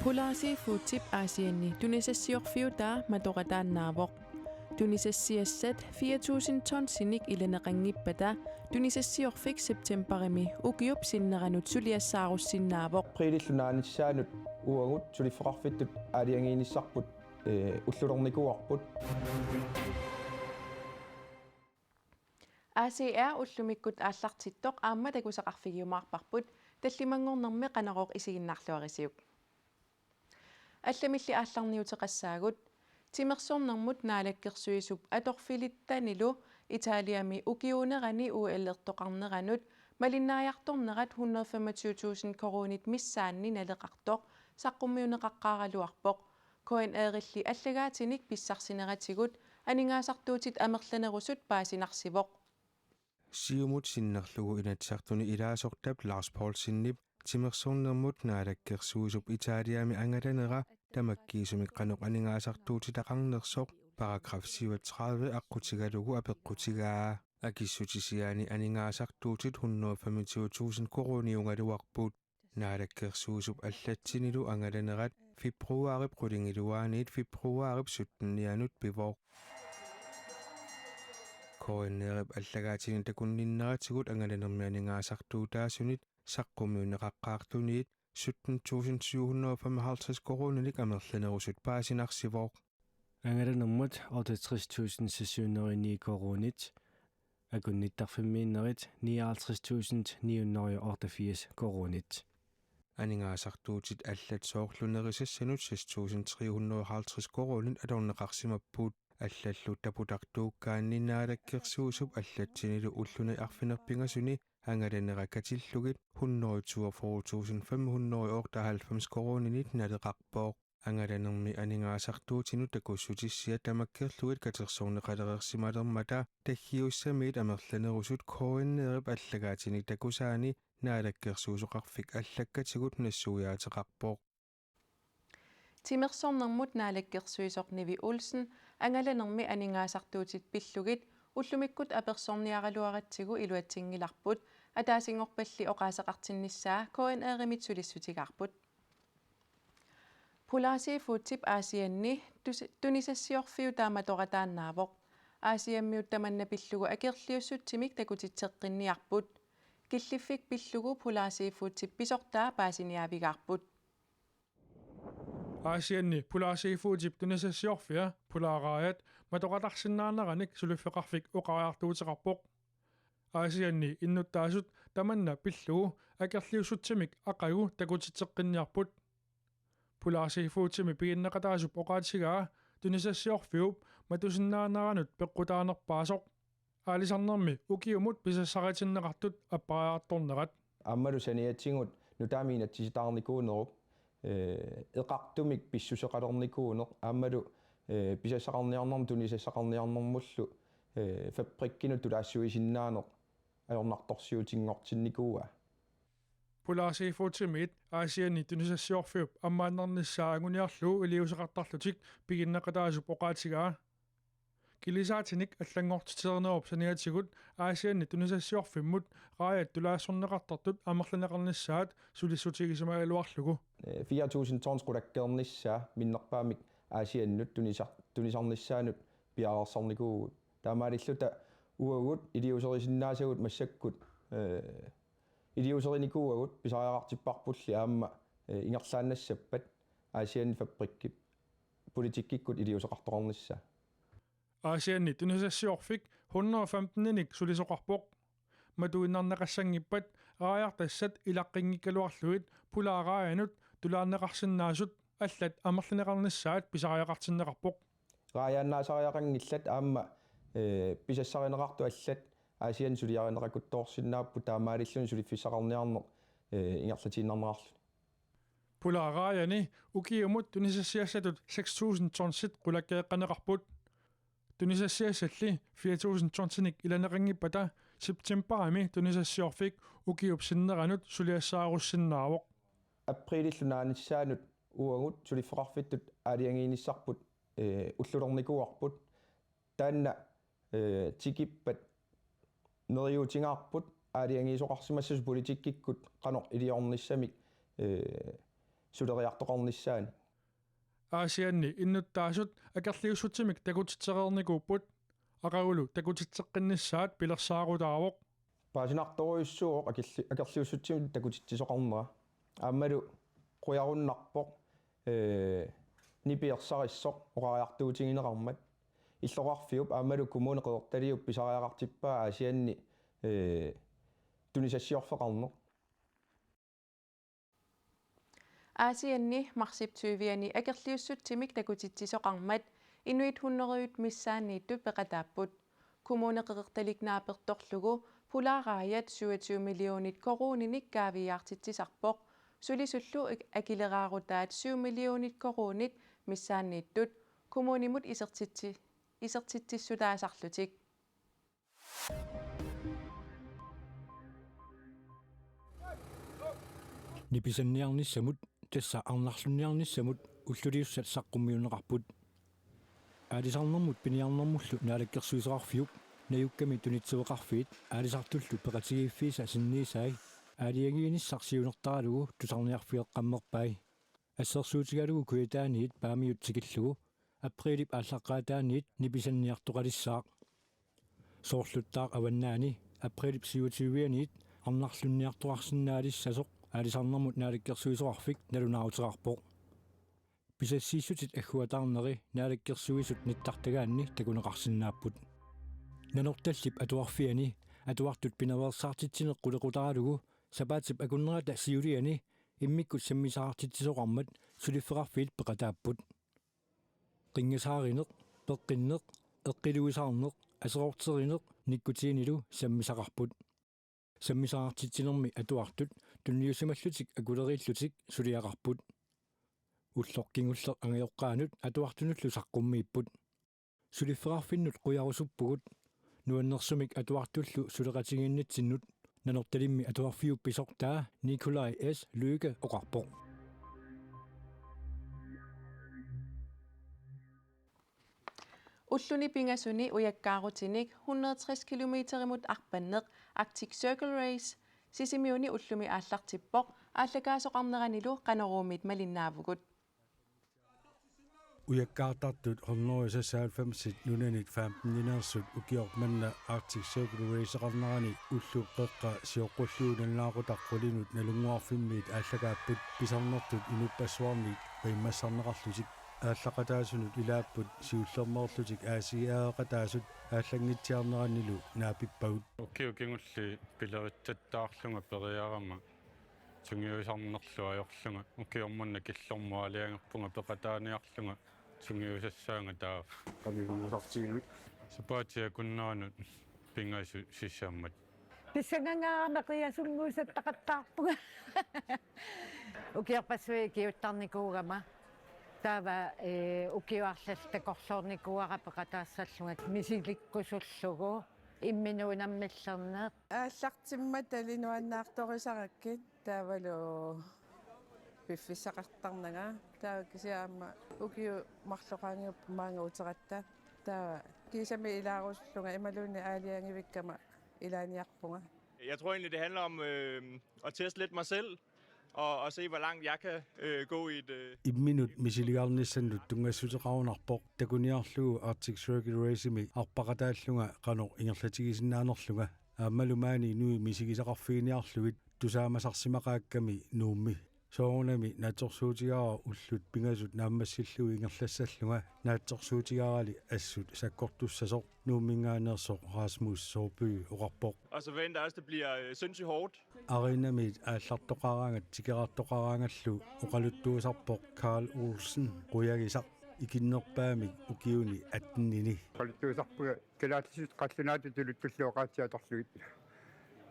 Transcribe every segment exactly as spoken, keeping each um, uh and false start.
Polar Seafoodip Aasianni tunisassiorfiutaa matoqataannaavoq. Tunisassiassat fire tusind tonsinik ilaneqanngippata tunisassiorfik septembarimi ukiup sinneranut suliassaarussinnaavoq. Aprilillu naanissaanut uagut suliffeqarfittut aalajangiinissarput, ee, ullulernikuuarput. A C R ullumikkut aallartittoq aamma takusaqarfigiumaarparput, tallimanngornermi Qanorooq isiginnaarluarisiuk. Allamilli aallarniuteqassaagut. Timersornermut Naalakkersuisup atorfilittanilu Italiami ukiuunerani O L-ertoqarneranut malinnaajartornerat hundrede femogtyve tusind koruunit missaanni naleqartoq saqqummiunneqaqqaaraluarpoq. K N R-illi allagaatinik pissarsineratigut aningaasartuutit amerlanerusut paasinarsivoq. Siumut sinnerlugu Inatsisartuni ilaasortap Lars Poulsenip timersornermut Naalakkersuisup Italiami angalanera tamakkiisumik qanoq aningaasartuutitaqarnersoq paragraf syvogtredive aqqutigalugu apeqqutigaa. Akissutisiaani aningaasartuutit hundrede femogtyve tusind koruuniugaluarput. Naalakkersuisup allatsinilu angalanerat februarip qulingiluaaniit februarip syttenianut pivoq. K N R-ip allagaatini takunninneratigut angalanermi aningaasartuutaasunit saqqummiunneqaqqaartuniit sytten tusind syv hundrede og femoghalvtreds koruuninik amerlanerusut paasinarsivoq. Angalanermut otteogtres tusind seks hundrede og ni koruunit, akunnittarfimmiinnerit nioghalvtreds tusind ni hundrede og otteogfirs koruunit. Aningaasartuutit allat soorlu nerisassanut seks tusind tre hundrede og halvtreds koruunit atorneqarsimapput. Allallu taputartuukkaanni Naalakkersuisup allatsinilu ulluni arfineq-pingasuni angalanera katillugit hundrede toogfyrre tusind fem hundrede og otteoghalvfems koruuninik naleqarpoq. Angalanermi aningaasartuutinut takussutissiat tamakkerlugit katersorneqalereersimalermata taggiussamiit amerlanerusut K N R-ip allagaatinik takusaani Naalakkersuisoqarfik allakkatigut nassuiaateqarpoq. Timersornermut Naalakkersuisoq Nivi Olsen angalanermi aningaasartuutit pillugit ullumikkut apersorniaraluaratsigu iluatsinngilarput, ataasinngorpalli oqaaseqartinnissaa K N R-imit sulissutigaarput. Polar Seafoodip Aasianni tus-, tunisassiorfiutaa matoqataannaavoq. Aasiammiut tamanna pillugu akerliussutsimik takutitseqqinniarput. Killiffik pillugu Polar Seafoodip pisortaa paasiniaavigaarput. Aasianni Polar Seafoodip tunisassiorfia Polar Raajat matoqatarsinnaaneranik suliffeqarfik oqariartuuteqarpoq. Aasianni innuttaasut tamanna pillugu akerliussutsimik aqagu takutitseqqinniarput. Polar Seafoodimi piginneqataasup oqaatigaa tunisassiorfiup matusinnaaneranut peqqutaanerpaasoq. Aalisarnermi ukiumut pisassaritinneqartut appariartornerat. Aammalu saniatigut nutaamik inatsisitaarnikuunerup, ee, eqartumik pissuseqalernikuuneq, aammalu, ee, pisassaqarniarnermut tunisassaqarniarnermullu, ee, fabrikkinut tulaassuisinnaaneq ajornartorsiutinngortinnikuuaa. Polar Seafoodimiit Aasianni tunisassiorfiup ammaannarnissaa anguniarlugu iliuuseqartarlutik piginneqataasup oqaatigaa. Kilisaatinik allanngortitserinerup saniatigut Aasianni tunisassiorfimmut raajat tulaassorneqartartut amerlineqarnissaat sulissutigisimagaluarlugu. Fire tusind tons qulakkeernissaa minnerpaamik Aasiannut tunisa-, tunisarnissaanut piareersarnikuuvugut. Taamaalilluta uagut iliuuserisinnaasagut massakkut, ee, iliuuserinikuuagut pisariaqartipparpulli aamma, ee, ingerlaannassappat Aasianni fabrikkip politikkikkut iliuuseqartoqarnissaa. Aasianni tunisassiorfik hundrede og femten-inik sulisoqarpoq. Matuinnarneqassanngippat raajartassat ilaqqinngikkaluarlugit Polar Raajanut tulaanneqarsinnaasut allat amerlineqarnissaat pisariaqartinneqarpoq. Raajaannaasariaqanngillat aamma, ee, pisassarineqartut allat Aasianni suliarineqakuttoorsinnaapput taamaalilluni suliffissaqarniarneq, ee, ingerlatiinnarneqarluni. Polar Raajani ukiumut tunisassiassatut seks tusind tonsit qulakkeeqqaneqarput. Tunisassiassalli fire tusind tonsinik ilaneqanngippata septembarimi tunisassiorfik ukiup sinneranut suliassaarussinnaavoq. Aprilillu naanissaanut uagut suliffeqarfittut aalajangiinissarput, ee, ullulernikuuarput. Taanna, ee, tikippat neriuutigaarput aalajangiisoqarsimassasut politikkikkut qanoq iliornissamik, ee, suleriartoqarnissaanut. Aasianni innuttaasut akerliussutsimik takutitsereernikuupput. Aqagulu takutitseqqinnissaat pilersaarutaavoq. Paasinartorujussuuvoq akerli-, akerliussutsimik takutitsisoqarnera. Aammalu qujarunnarpoq, ee, nipi ersarissoq oqariartuutigineqarmat. Illoqarfiup aammalu Kommune Qeqertaliup pisariaqartippaa Aasianni, ee, tunisassiorfeqarneq. Aasianni marsip tyviani akerliussutsimik takutitsisoqarmat inuit hundredet missaanniittut peqataapput. Kommune Qeqertalik naapertorlugu pulaaraajat syvogtyve millionit koruuninik kaaviiaartitsisarpoq. Sulisullu ak-, akileraarutaat syv millionit koruunit missaanniittut kommunimut isertitsi-, isertitsissutaasarlutik. Nipisanniarnissamut, tassa arnarlunniarnissamut ulluliussat saqqummiunneqarput. Aalisarnermut piniarnermullu Naalakkersuisoqarfiup najukkami tunitsiveqarfiit aalisartullu peqatigiiffiisa sinniisai aalajangiinissaq siunertaralugu tusarniarfigeqqammerpai. Assersuutigalugu Kujataaniit Paamiut tikillugu aprilip aallaqqaataaniit nipisanniartoqalissaaq. Soorluttaaq Avannaani aprilip syvogtyvianiit arnarlunniartoqarsinnaalissasoq Aalisarnermut Naalakkersuisoqarfik nalunaaruteqarpoq. Pisassiissutit agguataarneri Naalakkersuisut nittartagaanni takuneqarsinnaapput. Nanortallip Atuarfiani atuartut pinaveersaartitsineq qulequtaralugu sapaatip akunnerata siuliani immikkut sammisaqartitsisoqarmat suliffeqarfiit peqataapput. Qinngasaarineq, peqqinneq, eqqiluisaarneq, aserorterineq nikkutiinilu sammisaqarput. Sammisaqartitsinermi atuartut tunniusimallutik akuleriillutik suliaqarput. Ulloq kingulleq angajoqqaanut atuartunullu saqqummiipput. Suliffeqarfinnut qujarusuppugut, nuannersumik atuartullu suleqatigiinnitsinnut Nanortalimmi atuarfiup pisortaa Nikolaj S. Lykke oqarpoq. Ulluni pingasuni ujakkaarutinik hundrede tres kilometerimut arpanneq Arctic Circle Race Sisimiuni ullumi aallartippoq aallakaasoqarneranilu Qanoruumit malinnaavugut. Ujakkaartartut hundrede seksoghalvfemsit nunanit femtenineersut ukioq manna Arctic Circle Raceqarnerani ullup qeqqa sioqqullugu nalunaaqutaq qulinut Nalunnguarfimmiit aallakaapput pisarnertut inuppassuarnit pimmassarneqarlutik. Aallaqataasunut ilaapput siullermeerlutik aasiaaqataasut aallanngitsiarneranilu naapippagut. Ukiut kingulliit pileritsattaarlunga periarama sungiusarnerlu ajorlunga ukioq manna killormut aalajangerpunga peqataaniarlunga sungiusassaanga taava. Qaniluusartigimik. Sapaatip akunneranut pingasut sisamat. Pissangangaarama qiasunnguusattaqattaarpunga. Ukiorpassuit ikiuttarnikuugama. Taava, ee, ukiut arlallit takorloornikuuara peqataassallunga misilikkusullugu. Imminut unammillerneq. Aallartimmata nuannaartorisarakkit taavalu piffissaqartarnanga. Taava kisianni aamma ukiut marluk qaangiupput maanga uteratta. Taava kiisami ilaarusullunga imaluunniit aalajangivikkama ilaaniarpunga. Jeg tror egentlig, det handler om, øh, at teste lidt mig selv, og, og se, hvor langt jeg kan, øh, gå i et, øh, Imminut misiligaarnissannut tunngassuteqarunarpoq takuniarlugu Arctic Circle Race-imi arpaqataallunga qanoq ingerlatigisinnaanerlunga. Aammalu maani inuit misigisaqarfiginiarlugit tusaamasarsimaqaakkami Nuummi. Soorunami naatsorsuutigaara ullut pingasut naammassillugu ingerlassallunga, naatsorsuutigaarali assut sakkortussasoq Nuumminngaanneersoq Rasmus Soorby oqarpoq. Og så forventer jeg også, det bliver, øh, sindssygt hårdt. Arenamiit aallartoqaraangat tikeraartoqaraangallu oqaluttuusarpoq Carl Olsen, qujagisaq, ikinnerpaamik ukiuni attenini. Oqaluttuusarpunga kalaallisut qallunaatut tuluttullu oqaatsit atorlugit.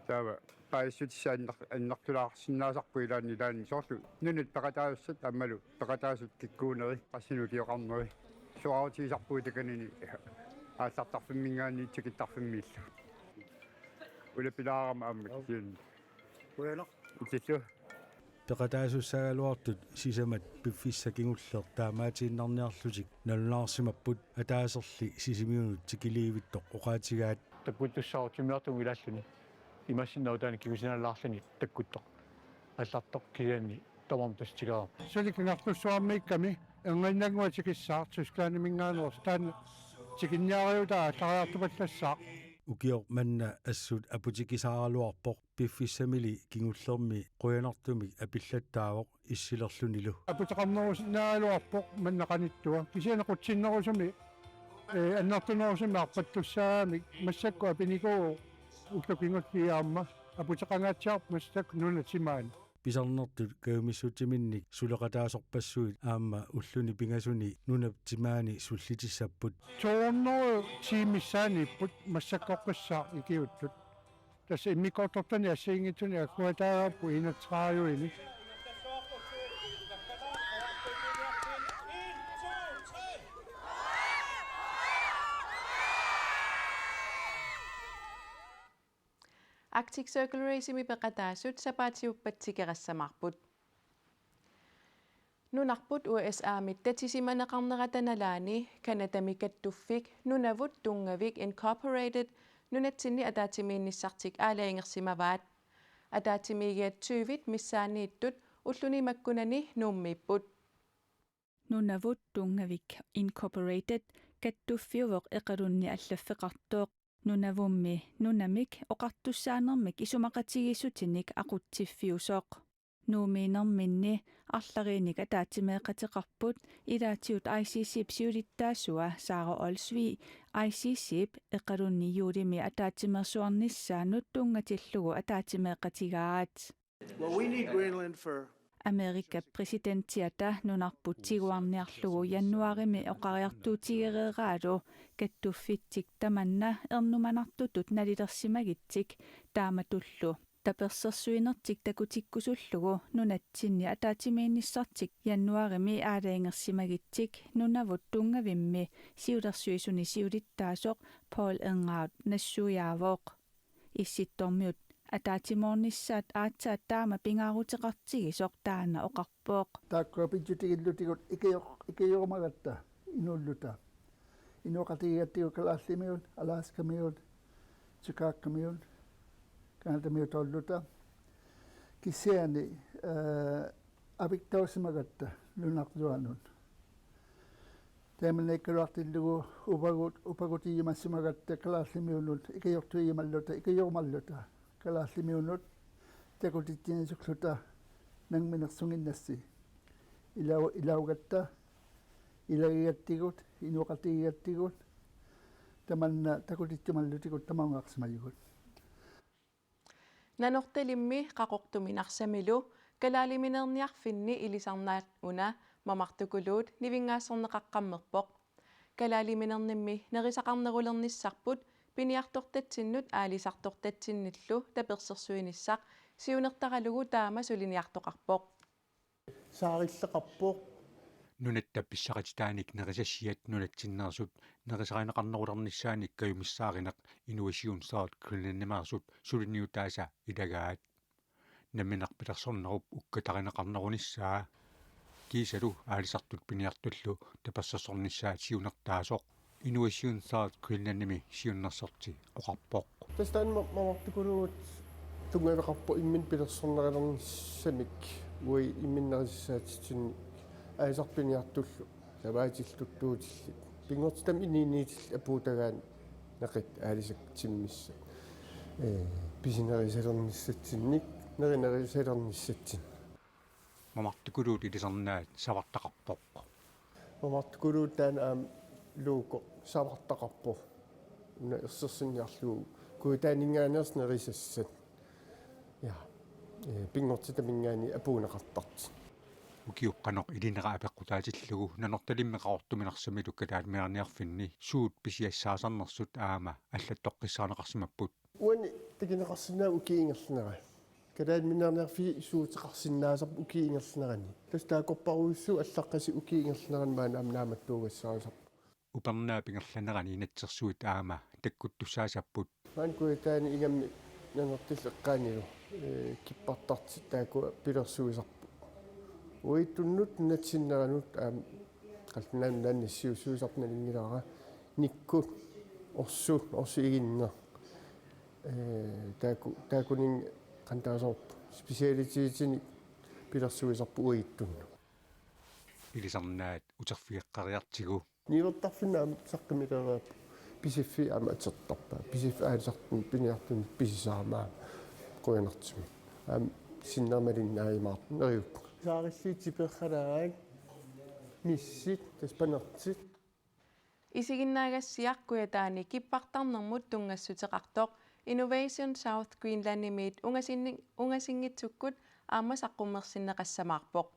Taava paasissutissat anner-, annertulaarsinnaasarput ilaanni ilaanni soorlu nunat peqataasussat aammalu peqataasut kikkuuneri qassinik ukioqarneri. Suaarutigisarpugut takanani aallartarfimminngaanniit tikittarfimmiillu. Ulapilaarama aamma kisianni. Qujanaq. Utillu. Peqataasussaagaluartut sisamat piffissaq kingulleq taamaatiinnarniarlutik nalunaarsimapput ataaserli Sisimiunut tikiliivittoq oqaatigaat. Takkuttussaavoq timmisartunut ilaalluni. Imaassinnaavoq taanna kingusinaalaarluni takkuttoq. Aallartoq kisianni Tamarmik tassa tikigaat. Suli Kangerlussuarmiikkami ernginnannguaq tikissaaq Tysklandiminngaanneersoq, taanna tikinniariutaa aallariartupallassaaq. Ukioq manna assut aputikkisaaraluarpoq, piffissamili kingullermi qujanartumik apillattaavoq issilerlunilu. Aputeqarnerusinnaagaluarpoq manna qanittua. Kisianni qutsinnerusumik, ee, annertunerusumik arpattussaagamik massakkut apinikuuvoq ullut kingulliit aamma. Aputeqangaatsiarpoq massakkut nunat timaat. Pisarnertut kajumissutsiminnik suleqataasorpassuit aamma ulluni pingasuni nunap timaani sullitissapput. To hundrede tiimit missaanniipput massakkorpiaq ikiuuttut. Tassa immikkoortortani assigiinngitsuni agguataagaapput enogtredive-ni. Arctic Circle Race-imi peqataasut sapaatiuppat tikerassamaarput. Nunarput U S A-mi tatisimaneqarnerata nalaani Canadami kattuffik Nunavut Tunngavik Incorporated nunatsinni ataatsimiinnissartik aalajangersimavaat. Ataatsimiigiat tyvit missaanniittut ulluni makkunani Nuummiipput. Nunavut Tunngavik Incorporated kattuffiuvoq Iqalunni allaffeqartoq. Nunavummi nunamik oqartussaanermik isumaqatigiissutinik aqutsiffiusoq. Nuummiinerminni arlariinnik ataatsimeeqateqarput, ilaatigut I C C-p siulittaasua Sara Olsvig I C C-p Iqalunni juulimi ataatsimeersuarnissaanut tunngatillugu ataatsimeeqatigaat. Well, we need Greenland for Amerikap præsidentiata nunarput tiguarniarlugu januaarimi oqariartuutigereeraalu kattuffitsik tamanna ernumanartutut nalilersimagitsik taamatullu tapersersuinertik takutikkusullugu nunatsinni ataatsimiinnissartik januaarimi aalajangersimagitsik Nunavut Tunngavimmi siulersuisuni siulittaasoq Paul Engaard nassuiaavoq. Issittormiut ataatsimoornissaat aatsaat taama pingaaruteqartigisoq taanna oqarpoq. Taakkua pitsutigiillutigut ikior-, ikiorumagatta inuulluta. Inooqatigigattigut Kalaallimiut, Alaskamiut, Chicagamiut, Canadamiut toorluta. Kisianni, eh, avittausimagatta nunarsuanut. Taamaniikkaluartillugu upagut, upagutigiumassimagatta Kalaallimiunut ikiortuiumalluta, ikiuumalluta. Kalaallimiunut takutitsinisukluta namminersunnginnassi. Ilau-, ilaugatta, ilagigattigut, inooqatigigattigut, tamanna takutitsiumallutigut tamungaarsimajugut. Nanortalimmi Qaqortumi Narsamilu kalaaliminerniarfinni ilisarnaat una Mamartukuluut nivinngaassorneqaqqammerpoq. Kalaaliminernermi nerisaqarnerulernissarput piniartortatsinnut aalisartortatsinnillu tapersersuinissaq siunertaralugu taama suliniartoqarpoq. Saarilleqarpoq. Nunatta pissaqatitaanik nerisassiat nunatsinneersut nerisarineqarnerulernissaanik kajumissaarineq Innovation South Greenlandimeersut suliniutaasa ilagaat. Nammineq pilersornerup ukkatarineqarnerunissaa kiisalu aalisartut piniartullu tapersersornissaat siunertaasoq Innovation South Greenlandimi siunnersorti oqarpoq. Tassa taanna Mamartukuluut tunngaveqarpoq imminut pilersornerulernissamik uagut imminut nerisassaatitsinnik aalisartut piniartullu savaatillit tuttuutillit pinngortitami inuuniitillit apuuttagaanneqit aalisakkat timmissat, ee, pisinerusalernissatsinnik, nerinerusalernissatsinnik. Mamartukuluut ilisarnaat savartaqarpoq. Mamartukuluut taanna aamma logo savartaqarpoq. Una ersersinniarlugu Kujataaninngaanneersut nerisassat. Ja. Ee, pinngortitaminngaanniit apuunneqartartut. Ukiup qanoq ilinera apeqqutaatillugu Nanortalimmi Qaqortumi Narsamilu kalaaliminerniarfinni suut pisiassaasarnersut aamma allattoqqissaarneqarsimapput. Uani takuneqarsinnaavoq ukiup ingerlanera. Kalaaliminerniarfik suuteqarsinnaasarpoq ukiup ingerlanerani. Tassa taakkorparujussuuvoq allaqqasut ukiup ingerlanerani maani aamma naammattuugassarisarput. Upernaap ingerlanerani inatsisersuit aamma takkuttussaassapput. Maani Kujataani ingammik Nanortallip eqqaanilu, ee, kippartartut taakku pilersuisarput. Uagutsinnut nunatsinneranut aamma Qallunaat Nunaanni nassiussuisartut nalunngilara, nikkut, orsut, orsut iginneq. Ee, taakku, taakkuninnga qanoq taasarput. Specialitetsinik Pilersuisarput uagutsinnut. Ilisarnaat uterfigeqqariartigu. Niuertarfinni aamma saqqummiulereerput. Pisiffik aamma atortarpaa. Pisiffik aalisartuni piniartuni pisisaamaaq qujanartumik. Aamma sinnera malinnaajumaartoq neriuppunga. Saarissuit tiperralaarput. Missit, tassa panertit. Isiginnaagassiaq Kujataani kippartarnermut tunngassuteqartoq Innovation South Greenlandimiit ungasinni-, ungasinngitsukkut aamma saqqummersinneqassamaarpoq.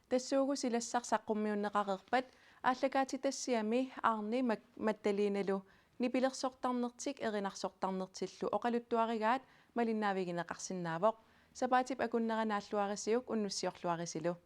Tassuugu silassaq saqqummiunneqareerpat aallakaatitassiami Arni Mak-, Magdalenalu nipilersortarnertik erinarsortarnertillu oqaluttuarigaat malinnaavigineqarsinnaavoq. Sapaatip akunnera naalluarisiuk unnussiorluarisilu.